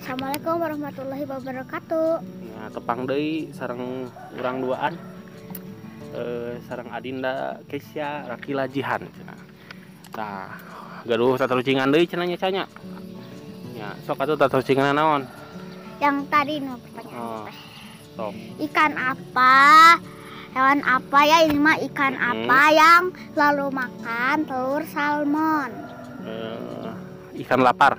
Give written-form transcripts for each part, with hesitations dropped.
Assalamualaikum warahmatullahi wabarakatuh. Nah, tepang deui sareng urang duaan. Sareng Adinda Kesya Rakila Jihan cenah. Tah, gaduh tatarucingan deui cenah nya nya. Ya, sok atuh tatarucingan naon? Yang tadi nu pertanyaan teh. Sok. Ikan apa? Hewan apa ya ini mah ikan apa yang selalu makan telur salmon? Ikan lapar.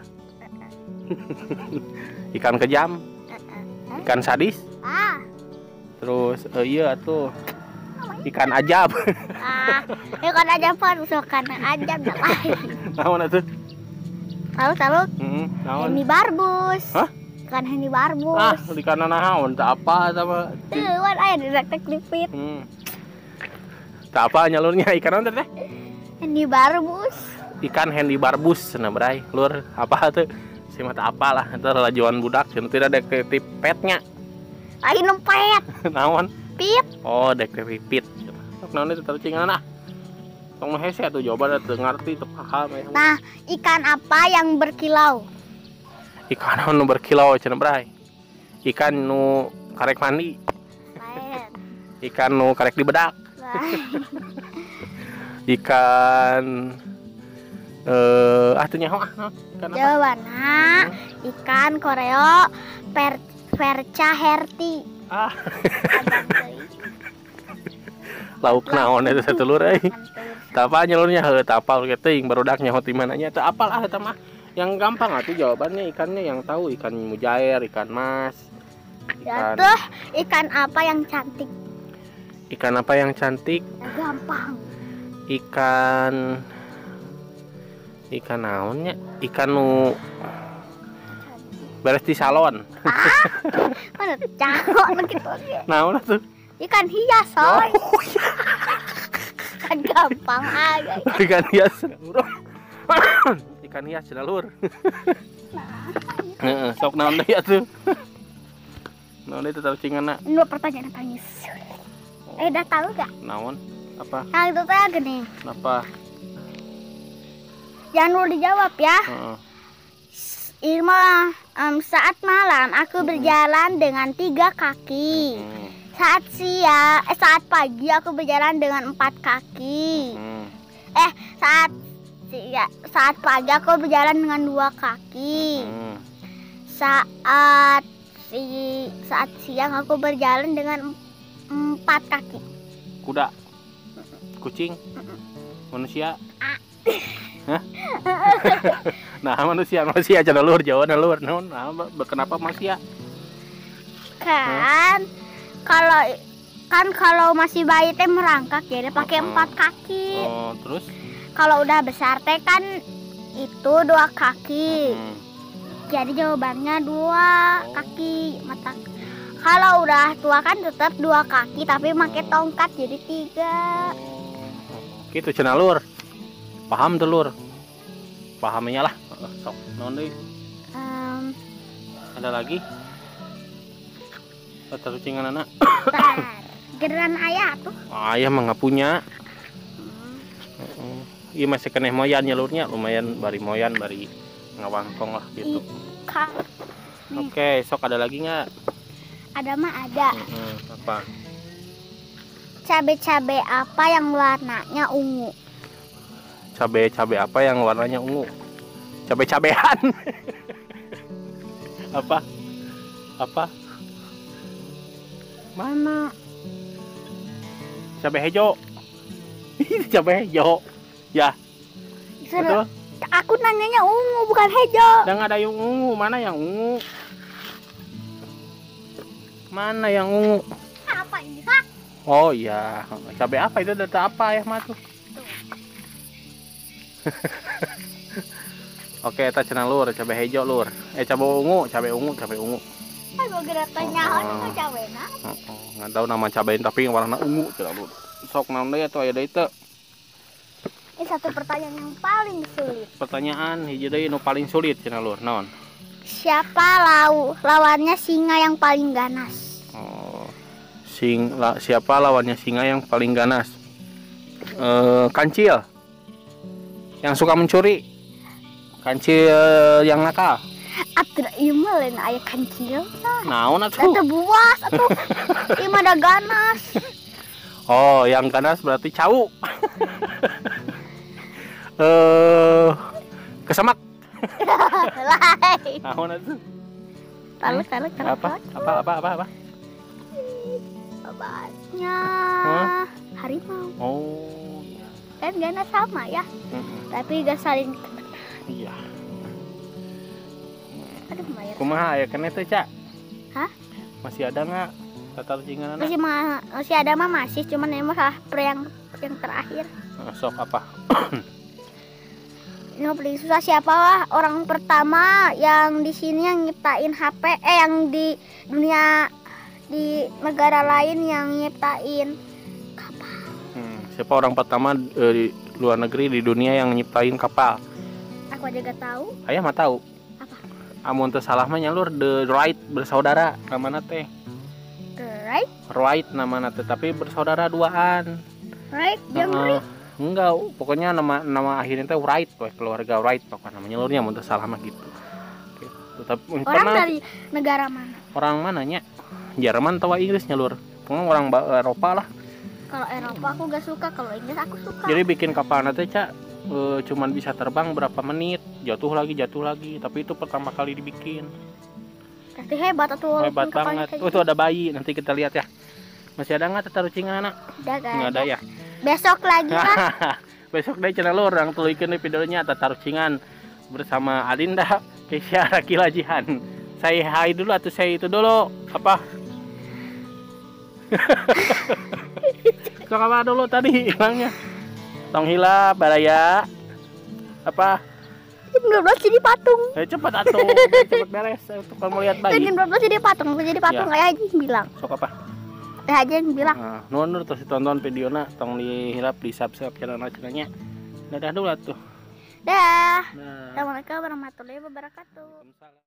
Ikan kejam. Ikan sadis. Terus iya tuh ikan ajab. Ikan ajab kan ikan ajab dah lain. Naon atuh? Lalu naon? Hendy Barbus. Hah? Ikan Hendy Barbus. Ah, ikan naon teu apa eta mah. Teu wan aya di detektif. Teu apa nyalurnya ikan naon teh? Hendy Barbus. Ikan Hendy Barbus cenah bray. Lur, apa tuh? Si mah teu apa lah, eta lalajuan budak cenah tidak detektif petnya. Lain nu pet. Naon? Pit. Oh, detektif pit. Sok naon itu tatarucingan ah. Tong nu hese atuh jawaban teu ngarti teu paham. Nah, ikan apa yang berkilau? Ikan nu berkilau cenah bray. Ikan nu karek mandi. Lain. Ikan nu karek dibedak. Lain. Ikan teu nyaho ah naon? Ikan apa? Jawabanna ikan koreo perca herti. Ah. Lauk naon eta satulur euy. Teu apa nyalurnya heuh teu apal ge teuing barudak nyaho ti mana nya teu apal ah eta mah. Yang gampang atuh jawabannya ikannya yang tahu ikan mujair, ikan mas. Ikan. Ya tuh, ikan apa yang cantik? Ikan apa yang cantik? Ya, gampang. Ikan ikan naonnya? Ikan nu beres di salon. Ah, mana cakok nu kitu ge. Naon atuh? Ikan hias, soy. Oh, iya. Kan gampang aja. Ikan hias. Ikan hias cenah lur. Heeh, sok naon deui atuh? Naon deui tatarucinganna? Ini pertanyaan paling sulit. Udah tahu gak? Naon? Apa? Yang itu teh gini. Kenapa? Jangan dulu dijawab ya. Ini mah saat malam aku berjalan dengan 3 kaki. Saat siang, saat pagi aku berjalan dengan 4 kaki. Saat pagi aku berjalan dengan 2 kaki. Saat siang aku berjalan dengan 4 kaki. Kuda, kucing, manusia. Hah? Nah, manusia cenah lur, jawaban lur. Naon? Nah, kenapa manusia? Kan kalau masih bayi teh merangkak jadi pakai 4 kaki. Oh, terus? Kalau udah besar teh kan itu 2 kaki. Jadi jawabannya 2 kaki mata. Kalau udah tua kan tetap 2 kaki tapi pakai tongkat jadi 3. Gitu cenah lur. Paham tuh lur. Pahaminya lah. Sok naon deui? Ada lagi? Tatarucingan anak. Geran ayah tuh. Ayah mah nggak punya. Iya masih keneh moyan nyalurnya lumayan bari moyan bari ngawangkong lah gitu. Oke, sok ada lagi nggak? Ada mah ada. Apa? Cabe-cabe apa yang warnanya ungu? Cabe-cabe apa yang warnanya ungu? Cabe-cabean. Apa? Apa? Mana? Cabe hijau. Cabe hijau. Ya. Betul? Aku nanyanya ungu bukan hijau. Dan ada yang ungu. Mana yang ungu? Mana yang ungu? Apa ini, Kak? Oh iya, cabe apa itu? Data apa ya, Ma tuh? Oke, eta cenah lur, cabe hijau lur. Cabe ungu, cabe ungu, cabe ungu. Aku geura teh nyaho nu cabena. Heeh, nggak tahu nama cabein tapi yang warna ungu cenah lur. Sok naon deui atuh aya deui teu? Ini satu pertanyaan yang paling sulit. Pertanyaan hiji deui nu paling sulit cenah lur, naon? Siapa lawannya singa yang paling ganas? Oh. Siapa lawannya singa yang paling ganas? Kancil. Yang suka mencuri. Kancil yang nakal. Atuh ieu mah lain aya kancil. Naon atuh? Teu buas atuh. Ieu mah da ganas. Oh, yang ganas berarti cau. Kesemak. Lain. Naon atuh? Taruh, taruh, taruh. Apa? Apa apa apa apa? Obatnya harimau. Oh, iya. Kan ganas sama ya. Tapi gak saling kena. Iya. Aduh, lumayan. Kumaha aya keneh teh, Cak? Hah? Masih ada nggak tatarucingan? Masih ada mah masih, cuman ini masalah yang terakhir. Sok apa? Ini paling susah siapa lah orang pertama yang di sini yang nyiptain HP, yang di dunia di negara lain yang nyiptain kapal. Siapa orang pertama di luar negeri di dunia yang nyiptain kapal? Aku aja gak tahu. Ayah mah tahu. Apa? Amun teu salah mah nyalur The Wright bersaudara namana teh. The Wright? Wright namana teh, tapi bersaudara duaan. Wright yang Wright? Enggak, pokoknya nama akhirnya teh Wright, keluarga Wright pokoknya namanya lurnya mun teu salah mah gitu. Gitu. Tapi orang pernah, dari negara mana? Orang mananya? Jerman atau Inggris nyalur. Pokoknya orang Eropa lah. Kalau Eropa aku gak suka, kalau Inggris aku suka. Jadi bikin kapal teh, Cak, cuman bisa terbang berapa menit, jatuh lagi, tapi itu pertama kali dibikin. Berarti hebat atau hebat banget. Oh, itu ada bayi, nanti kita lihat ya. Masih ada nggak tatarucingan anak? Nggak ada ya. Besok lagi lah. Besok deh channel orang tulikeun di videonya tatarucingan bersama Adinda Keisha Rakila Jihan. Saya hai dulu atau saya itu dulu apa? Sok apa dulu tadi hilangnya? Tong hilap baraya. Apa? Jam 12 jadi patung. Cepat atuh, cepat beres. Untuk kamu lihat bayi. Jam 12 jadi patung ya. Kayak aja yang bilang. Sok apa? Kayak aja yang bilang. Nah, nuhun terus ditonton videonya, tong dihilap di subscribe channel-channelnya. Dadah dulu atuh. Dah. Nah. Assalamualaikum warahmatullahi wabarakatuh. Waalaikumsalam.